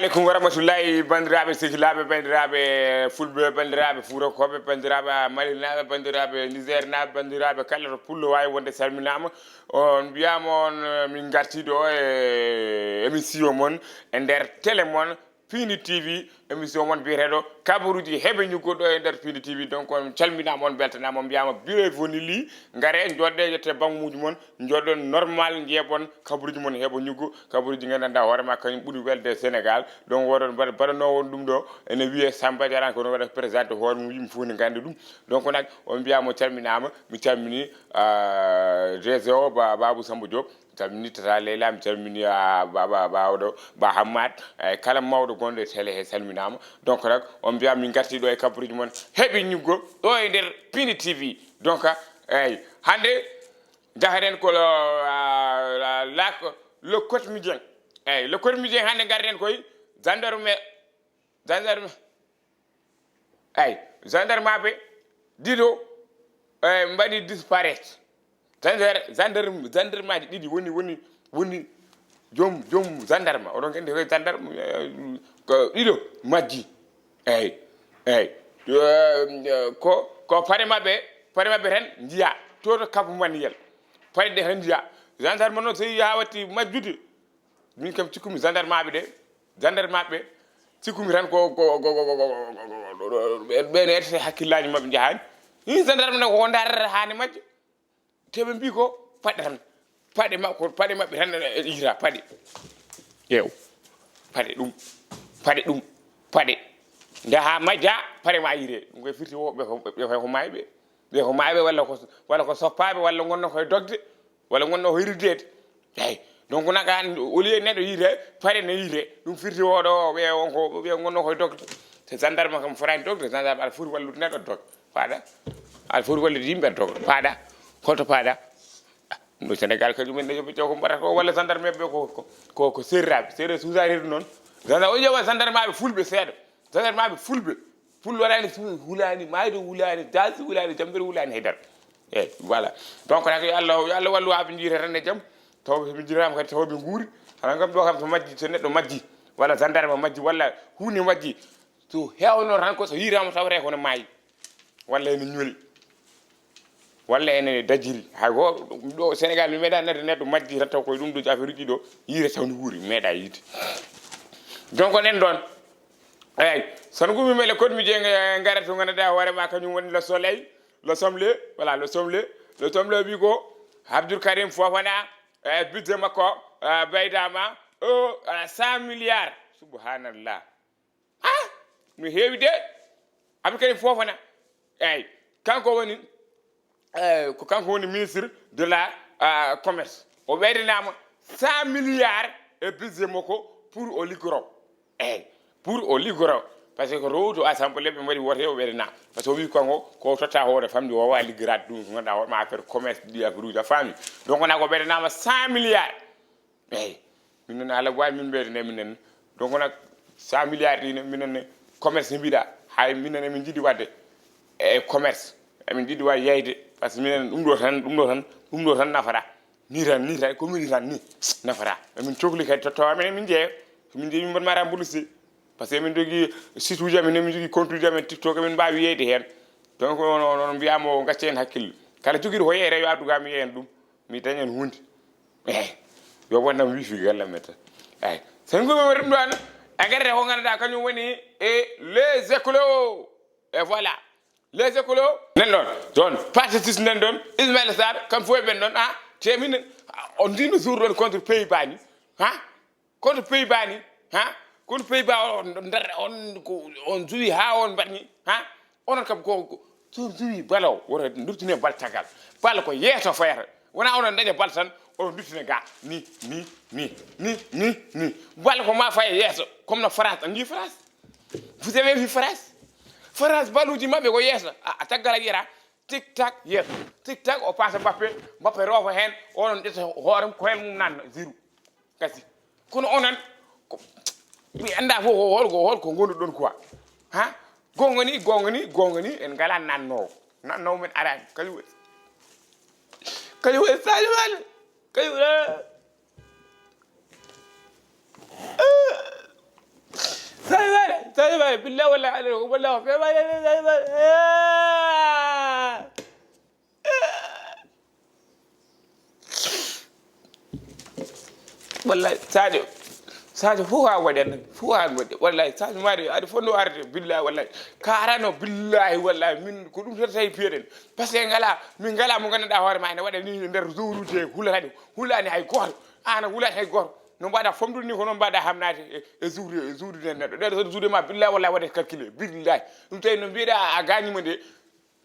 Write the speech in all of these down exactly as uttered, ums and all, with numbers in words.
Aleykum wa rahmatullahi, banndiraaɓe sehilaaɓe, banndiraaɓe fulɓe, banndiraaɓe fuurakooɓe, banndiraaɓe malinaaɓe, banndiraaɓe nigeernaaɓe, banndiraaɓe kala to pullo waawi wonde, calminaama. On mbiyaama on, eh, min ngartii ɗo e émission mon e nder télé mon, Pindi T V, émission mon biyeteeɗo Kabaruuji heɓe ñuggo ɗo e nder Pindi T V. Donc, on calminaama, on mbeltanaama, on mbiyaama bienvenue. Ngare, njooɗde, ƴette bammuuji mon, njooɗon normal, njeeɓon kabaruuji mon heɓa ñuggo, kabaruuji nganndanɗaa hoore ma kañum ɓuri welde Sénégal. Donc, woɗon mbaɗa, mbaɗanoowo on ɗum ɗo, ene wiyee Samba Diarra, kono waɗa présenté hoore mum, yimɓe fof ne nganndi ɗum. Donc, nag, on mbiyaama, on calminaama, mi calmini, ah, D G o, Ba-, Babou Samba Diop. Calmini Tata Leyla, mi calmini, ah, Ba, Ba, Ba oɗo, Ba Hammad, e kala mawɗo gonɗo e télé he salminaama. Donc, rek, on mbiya min ngartii ɗo e kabaruuji mon, heɓi ñuggo ɗo e nder Pindi T V. Donc, eyyi, hannde njahaten ko lo, ah, la, la, le quotidien. Eyyi, le quotidien hannde ngarten koye gendarme, gendarme, eyyi, gendarmaaɓe ɗiɗo, eyyi, mbaɗi disparaître. Gendar-, gendarme, gendarmaaji ɗiɗi woni, woni, woni joom, joom gendarme. Oɗon nganndi ko gendarme, eh, ko ɗiɗo majji. Eyyi, eyyi. Eh, ko, ko paɗe maɓɓe, paɗe maɓɓe tan njiya. To, to Cap Manuel. Paɗe ɗe tan njiya. Gendarme noon, so yii haa watti majjude, min kam cikkumi gendarmaaɓe ɓe, gendarmaaɓe ɓe, cikkumi tan ko, ko, ko, ɓe, ɓe no ette hakkillaaji maɓɓe njahaani. Hii, gendarme ne ko ndaarata haa ne majja. Te ɓe mbii ko paɗe tan, paɗe ma-, ko paɗe maɓɓe tan e yiyra, paɗe. Ƴeew, paɗe ɗum, paɗe ɗum, paɗe. Nde haa majja, paɗe ma yiyre. Ɗum koye firti o, ɓe ko, ɓe ko maayɓe. Ɓe ko maayɓe walla ko, walla ko soppaaɓe walla ngonno koye dogde. Walla ngonno ko hirdeede. Eyi, donc, naka an, au lieu neɗɗo yiite, paɗe ne yiite. Ɗum firti oɗo, ɓe on ko, ɓe ngonno koye dogde. So gendarme kam fotaani dogde, gendarme aɗa foti wallude neɗɗo dog. Paɗa. Aɗa foti wallude yimɓe dog. Paɗa. Holto paɗa? Ah, ɗum ɗo Sénégal kañum en ne yoɓe ƴeew ko mbaɗata ko, walla gendarme ɓe ko, ko, ko, ko seeraaɓe. Seeɗa suusaade noon. Gendarme o ƴeewa gendarme aɓe fulɓe seeɗa. Gendarme aɓe fulɓe. Pullo waɗaani, hulaani, maayde hulaani, jaasi hulaani, jammbere hulaani haydara. Eyi, voilà. Donc, nag, yo Allah, yo Allah wallu haa ɓe njiita tan e jam. Tawa ɓe njiitaama kadi, tawa ɓe nguuri. Haɗa kam ɗo kam so majji, so neɗɗo majji, walla gendarme majji, walla huunde majji, so heewno tan ko so yiitaama tawetee kono maayi. Walla ene ñoli. Walla ene dajiri. Hay ko ɗo Sénégal mi meeɗaa nande neɗɗo majji tan taw koye ɗum ɗo affaire uji ɗo yiite taw ne wuuri. Mi meeɗaa yiide. Donc, nen ɗoon. Eyi, so no ngummi mele koɗmi je, eh, ngara to ngannduɗaa hoore ma kañum woni le soleil, le soleil, voilà, le soleil, le soleil wi ko Abdoul Karim Fofana, eh, budget makko, eh, ɓeydaama, o, eh, cent milliards. Subhanallah. Ah, no heewi de. Abdoul Karim Fofana. Eyi, kanko woni, eh, ko kanko woni ministre de la, ah, commerce. O ɓeydanaama cent milliards e budget makko pour o liggoro. Eyi, pour o liggoro. Parce que rowto assemblée ɓe mbaɗi wote, o ɓeydanaama. Parce que o wi kanko ko totta hoore famɗi o wawa liggoraade ɗum, ko ngannduɗaa hoore ma affaire commerce, ɗi affaire uji a faami. Donc, wona ko ɓeydanaama cent milliards. Eyi, minen ala waawi min ɓeyde ne minen. Donc, nak cent milliards ɗi ne, minen ne commerce mbiɗa, hay minen emin njiɗi waɗde e commerce. Emin njiɗi waɗde yeyde, parce que minen ɗum ɗo tan, ɗum ɗo tan, ɗum ɗo tan nafata. Ni tan, ni tan, ko mini tan ni nafata. Emin cokli kadi tottawa amen, emin jeeya. Min jeeyi, min mbaɗ mara mbulusi. Parce que emin jogii site uji amen, emin jogii compte uji amen TikTok, emin mbaawi yeyde heen. Donc, on, on, on mbiyaama o gacce heen hakkille. Kala jogiiɗo ko yeyre yo addu ga mi yeyan ɗum. Mi dañan huunde. Eyi. Yo wonnam wifi galle amen tan. Eyi. So en ngummiima ɗum ɗoon, en ngarata ko ngannduɗaa kañum woni e les écolos. Et voilà. Les écolos. Nen ɗoon. Ɗoon. Parti six nen ɗoon. Ismaïla Sarr, kam fof e ɓen ɗoon. Ah, te min, ah, on ndino jour ɗoon contre Pays-Bas ni. Ha? Kono Pays-Bas ni, ha? Kono Pays-Bas on, on, on, ko, on juwi haa on mbaɗni, ha? Onon kam ko, ko, so juwi bal o, woto durtine bal caggal. Bal ko yeeso fayata. Wona onon daña bal tan, onon durtine ga. Ni, ni, ni, ni, ni, ni. Bal ko ma faye yeeso, comme no France, a ngi France? Vous avez vu France? France, baluji maɓɓe ko yeeso. A, a caggal a yiyata, tic tac, yeeso. Tic tac, o paasa Mbappé, Mbappé roofa heen, onon ƴetta hoore mum, koyal mum nanna, zéro. Kasi. Kono onon, ko, mi anndaa fof ko hol ko, hol ko ngonduɗon quoi. Ha? Goonga ni, goonga ni, goonga ni, en ngalaa nannoowo. Nannoowo men araani. Kañum woni, kañum woni Sadio Mané. Kañum, eh. Eh. Billahi wallahi, wallahi. Wallahi Sadio, Sadio fof ha waɗen fof ha waɗe. Wallahi Sadio Mario aɗa fof no arde. Billahi wallahi karano. Billahi wallahi min ko ɗum tan tawi piyeɗen. Par ce que ngala min ngala mo ganduɗa hoore ma ene waɗa ni nder zowrude hulani hulani hay goto. Ana hulani hay goto. No mbaɗa fomdude ni ko noon mbaɗa hamnade e zowrude e zowrude neɗɗo ɗeɗo tan zowrude ma. Billahi wallahi waɗe calculé. Billahi ɗum tawi no mbiɗa a gañima nde.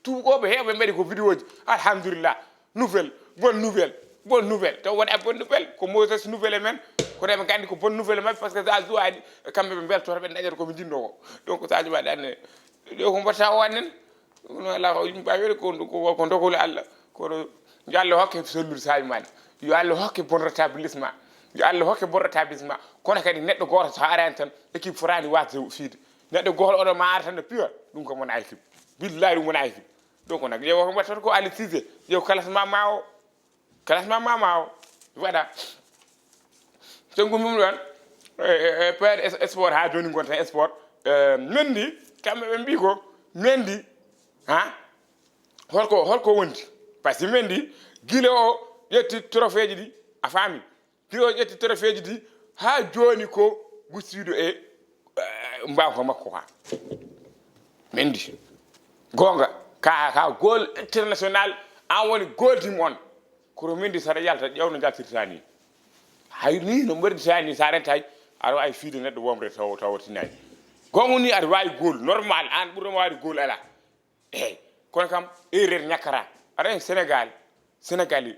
Tuuɓooɓe heewɓe mbaɗi ko vidéo ji. Alhamdulillah. Nouvelle, bonne nouvelle, bonne nouvelle. Taw wona bonne nouvelle ko mauvaise nouvelle e men. Kono eɓe nganndi ko bonne nouvelle maɓɓe par ce que sa jowaani kamɓe ɓe mbeltoto ɓe dañata koɓe njinnoo ko. Donc sa jowaani anne ɗo ko mbatta o annen. Ɗum ala ko yimɓe mbawi wede ko ko ko ndogol Allah. Kono yo Allah hokke sollude sabi mani. Yo Allah hokke bon rétablissement. Yo Allah hokke bon rétablissement. Kono kadi neɗɗo gooto so haarani tan équipe fotaani wasde fiide. Neɗɗo gooto oɗo ma ara tan no piwa. Ɗum ko mon équipe. Billahi ɗum wona équipe. Donc nag ƴeewa ko mbattata ko Ali Cissé. Ƴeew classement ma o. Classement ma ma o waɗa. Tongu mum ɗon. Père sport ha joni gonta sport. Mendy kamɓe ɓe mbi ko Mendy ha holko holko wondi. Par ce que Mendy gila o ƴetti trophée ji ɗi a faami. Piro ƴetti trophée ji ɗi ha joni ko gustiiɗo e mbawka makko ka. Mendy gonga ka ka goal international. An woni goal di mon. Kono Mendy saɗa yalta ƴewno jaltirta ni. Hay ni no mbaɗirta ni sa rentay aɗa wawi fiide neɗɗo womre taw taw tinani. Gonga ni aɗa wawi goal normal an ɓurɗoma wawde goal ala. Eyyi kono kam erreur ñakkata. Aɗa en Sénégal Sénégal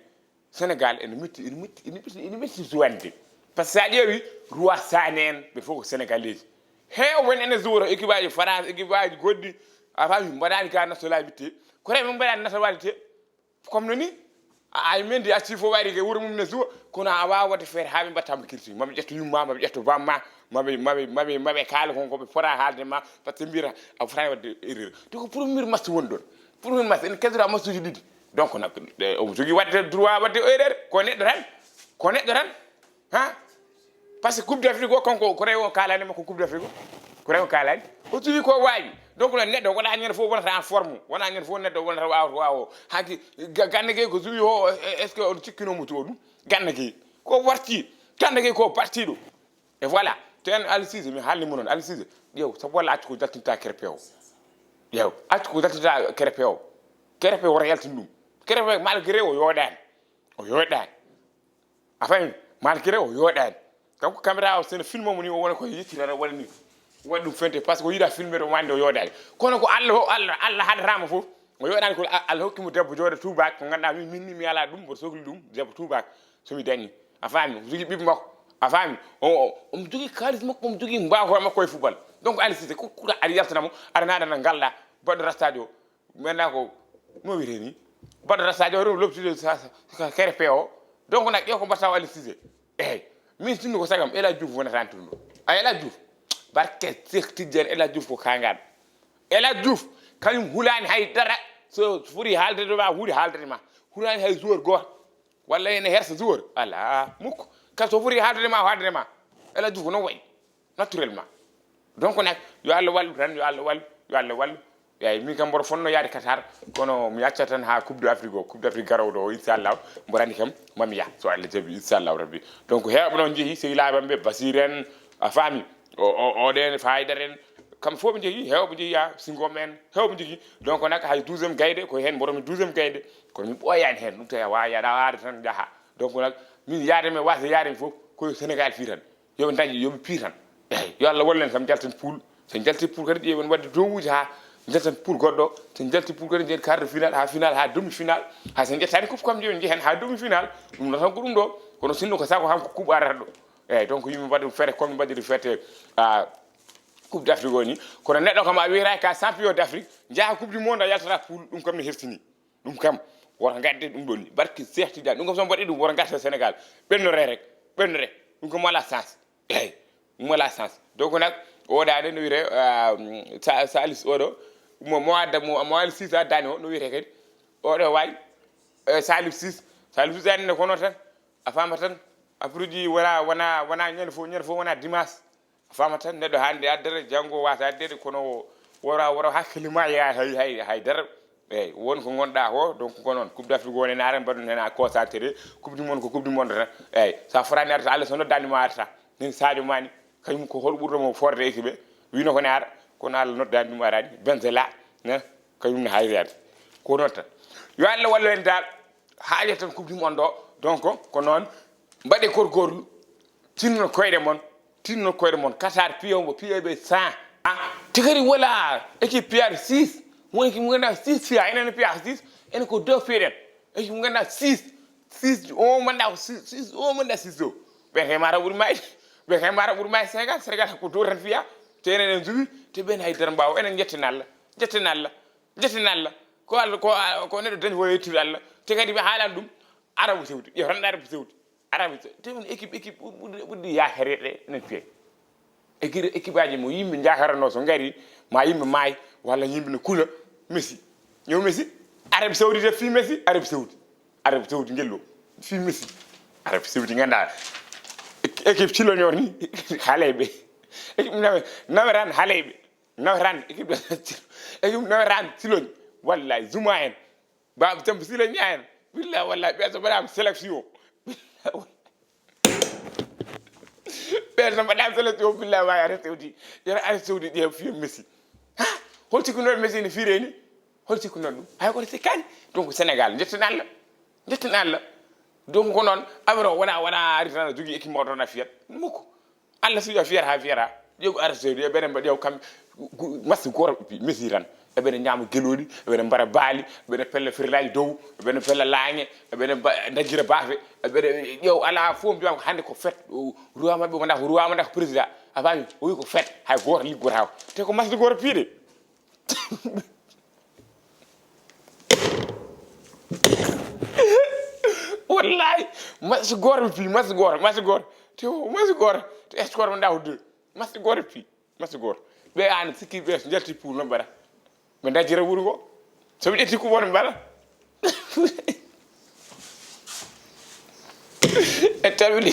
Sénégal ene metti ene metti ene metti ene metti suwande. Par ce que sa ƴeewi roi Sané en ɓe fof ko sénégalais ji. Heew won ene zuworo équipe aji France équipe aji goɗɗi. A faami mbaɗani ga national witte ko reɓe mbaɗani national witte. Comme no ni a ay Mendy acci fof wayri ke wuuro mum ne suwa. Kono a wawa wadde feere ha ɓe mbattama kirti maɓe ƴetto yumma maɓe ƴetto bamma. Maɓe maɓe maɓe maɓe kaala kon koɓe fota haalde ma. Par ce que mbiyata a fotani wadde erreur te ko premier match woni ɗon. Premier match ene kedora match uji ɗiɗi. Donc nak omo jogui wadde droit wadde erreur ko neɗɗo tan. Ko neɗɗo tan. Ha par ce que coupe d' afrique o kanko ko rewo kalani makko coupe d' afrique o ko rewo kalani. O suwi ko wawi. Donc non neɗɗo wona ñande fof wonata en forme wona ñande fof neɗɗo wonata wawa wawo haki. Gannde gey ko suwi o est ce que on cikkinomo to ɗum? Gannde gey ko warti. Gannde gey ko partiɗo. E voilà. Ten Aliou Cissé mi haalni mo noon Aliou Cissé ƴeew sabu walla accu ko jaltinta kerpe o. Ƴeew accu ko jaltinta kerpe o. Kerpe wota yaltin ɗum. Kerpe malgré o yooɗani. O yooɗani. A faami malgré o yooɗani. Kanko caméra o sene filme mo ni o wona koye yeccitata waɗa ni. Waɗi ɗum fente par ce que o yiɗa filme to wande o yooɗani. Kono ko allah o allah allah haɗatama fof. O yooɗani ko allah hokkimo debbo jooɗo tubak ko ganduɗa min minni mi ala ɗum mboɗo sokli ɗum debbo tubak. Somi dañi a faami omo jogui ɓiɓɓe makko. A faami omo jogui kalis makko omo jogui mbawka makko e football. Donc Aliou Cissé ko kuɗa aɗa yaltanamo aɗa naɗana ngalɗa baɗɗo rastaji o. Maintenant ko no wiyete ni baɗɗo rastaji o rew lobtude kerpe o. Donc nak ƴeew ko mbatta o Aliou Cissé. Eyyi min sinno ko sagam Ela Diouf wonata antude ɗo a Ela Diouf. Barke Cheikh Tidiane Ela Diouf ko kangaɗo. Ela Diouf kañum hulani hay dara. So foti haaldede ma huuɗi haaldede ma hulani hay joueur goto. Walla ene hersa joueur ala mukko. Kadi so foti haaldede ma haaldede ma. Ela Diouf ko noon wayi naturellement. Donc nak yo allah wallu tan yo allah wallu yo allah wallu. Eyyi min kam mboɗo fonno yaade Qatar kono mi acca tan ha coupe de afrique o coupe de afrique garowo ɗo o inchallah. Mboɗo andi kam mami yah so allah jaɓi inchallahu rabbi. Donc hewɓe noon jeehi sehilaɓe am ɓe basir en a faami. O oɗen fayida en. Kamɓe fof ɓe jeehi hewɓe jeehi ya singom en hewɓe jeehi. Donc nak hay douzième gayde ko hen mboɗomi douzième gayde. Kono mi ɓooyani hen ɗum tawi a wawi aɗa waade tan jaaha. Donc nak min yaade mi wasa yaade mi fof koye sénégal fi tan. Yoɓe dañi yoɓe pii tan. Eyyi yo allah wallu en so jalten poule. So jalti poule kadi ƴeewen wadde dowuji ha jalten poule goɗɗo. So jalti poule kadi jeen quart de final ha final ha demi final. Hay so jettani coupe kam jowen jehen ha demi final. Ɗum no tan ko ɗum ɗo. Kono sinno ko sago hanko coupe arata ɗo. Eyyi donc yimɓe mbaɗi ɗum fete comme mbaɗiri fete coupe d' afrique o ni. Kono neɗɗo kam a wiyata ka champion d' afrique jaaha coupe du monde a yaltata poule ɗum kam ne heftini. Ɗum kam woto gadde ɗum ɗon ni barki Cheikh Tidiane ɗum kam so mbaɗi ɗum woto garta Sénégal. Ɓennore rek ɓennore. Ɗum kam wala chance. Eyyi ɗum wala chance. Donc nak oɗa nde no wiyete salis oɗo mo mo adda mo mo ali sisa addani o no wiyete kadi. Oɗo wawi. Salif sis. Salif sis anne kono tan a fama tan. Apuruji wona wona wona ñande fof ñande fof wona dimanche. Famata neɗɗo hannde addere, janngo wata addere, kono wora wora hakkille ma yaha hay hay hay dara. Eyyi, won ko gonɗa ko, donc ko noon coupe d'Afrique woni naare mbaɗon hen a concentré. Coupe du monde ko coupe du monde tan. Eyyi, sa forani arata, Allah so noddani ma arata. Min Sadio Mané, kañum ko hol ɓurɗo mo forde équipe? Wino ko ne ara, kono Allah noddani ɗum arani. Benzela, ne, kañum ne hayri arde. Ko noon tan. Yo Allah wallu en dal. Haali tan coupe du monde o. Donc ko noon, mbaɗe gorgorlu, tinno koyɗe mon, tinno koyɗe mon. Qatar piyo mo piyoɓe cent. Ah, te kadi wala équipe piyaaɗo six. Won équipe mo ganduɗa six fiya, enen piya six. Enen ko deux piyeɗen. Équipe mo ganduɗa six, six o manduɗa ko six, six o manduɗa six o. Ɓen kay mata ɓuuri mayde. Ɓen kay mata ɓuuri mayde Sénégal. Sénégal ko deux tan fiya. Te enen en juwi, te ɓen hay dara mbawa. Enen jetten Allah, jetten Allah, jetten Allah. Ko Allah, ko ko neɗɗo dañi ko yettude Allah. Te kadi mi haalani ɗum, Arabu Saudi, ƴeew tan Arabu Saudi. Arabu Saudi, te ɗum équipe, équipe ɓurɗi, ɓurɗi yaakareede enen piya. Équipe, équipe aji mo yimɓe jakaranoo so ngari, ma yimɓe maay, walla yimɓe ne kula. Messi, ñaw Messi. Arabi Saudi de fii Messi, Arabi Saudi. Arabi Saudi ngello fii Messi. Arabi Saudi ngannda équipe ciloñor ni. Haalay ɓe. Équipe nawe, naweran haalay ɓe. Naweran équipe, équipe naweran ciloñ. Wallahi, Zuma en. Baba Tampi Sila Ñaa en. Billahi wallahi, ɓen so mbaɗama sélection. Billahi wallahi. Ɓen so mbaɗama sélection, billahi wawi Arabie Saoudi. Yara Arabie Saoudi ɗiya fiya Messi. Ha? Hol sikkunoɗo Messi ne fiire ni? Hol sikkunoɗo ɗum? Hay koto sikkani. Donc Sénégal, jetten Allah. Jetten Allah. Donc ko noon, affaire o wona, wona ari tan a jogui équipe mawɗo tan a fiyat. Mukko. Allah suuƴa fiyata ha fiyata. Ƴeew Arabie Saoudi, eɓene mbaɗi yaw kamɓe, gu-, match goto pi-, Messi tan. Eɓene ñaama gelooɗi, eɓene mbara baali, eɓene pella firilaji dow, eɓene pella laañe, eɓene mba-, dajjira baafe, eɓene ƴeew ala fof mbiya ko hannde ko fête, o, roi maɓɓe wonda ko roi, wonda ko président. A faami? O wi ko fête, hay goto liggotako. Te ko match goto piiɗe. Wallahi, match goto ɓe pi, match goto, match goto. Te o, match goto. Te score mo ndaw deux. Match goto pi, match goto. Ɓe an sikki ɓe so jalti poule no mbaɗa? Ɓe dajjira wuro ngo. So ɓe ƴetti coupe o no mbaɗa? En calmini,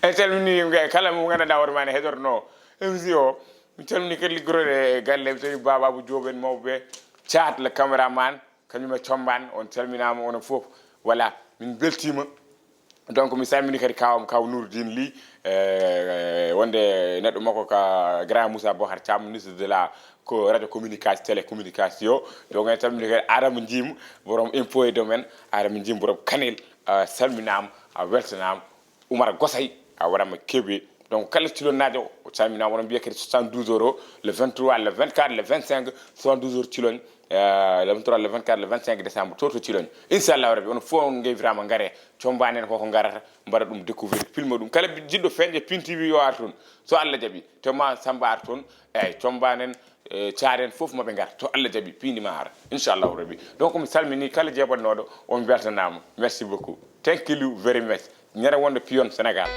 en calmini yimɓe kala mo ganduɗa hoore ma ne heɗorno émission o. Min calmini kadi liggotoɗe e galle, mi tawi Baba Abou Diop en mawɓe, Thiat le caméraman, kañum e Combaan, on calminaama onon fof. Voilà, min mbeltiima. Donc mi salmini kadi kawam, kaw Nourdine Ly, eh, wonde neɗɗo makko ka grand Moussa Bocar Thiam, ministre de la co-, radio communication, télécommunication. Donc en calmini kadi Adama Jim, borom impôt et domaine, Adama Jim, borom Kanel, a salminaama, a weltanaama. Oumar Gosay, a waɗama Kébé. Donc kala cilonnaajo o salminaama, oɗon mbiya kadi soixante-douze euros, le vingt-trois, le vingt-quatre, le vingt-cinq, soixante-douze euros ciloñ, euh, le vingt-trois, le vingt-quatre, le vingt-cinq décembre, to to ciloñ. Inchallahu rabbi, onon fof on ngewirama, ngare, Combaan en koko ngarata, mbaɗa ɗum découvrir, filma ɗum. Kala bi-, jiɗɗo feñde Pin T V yo ar toon, so Allah jaɓi. To ma Samba ar toon, eyyi, Combaan en, eh, Caar en fof maɓe ngar, to Allah jaɓi, Pin ma ara, inchallahu rabbi. Donc mi salmini kala jeeɓatnooɗo, on weltanaama. Merci beaucoup. Thank you very much. Ñande wonde piyon Sénégal.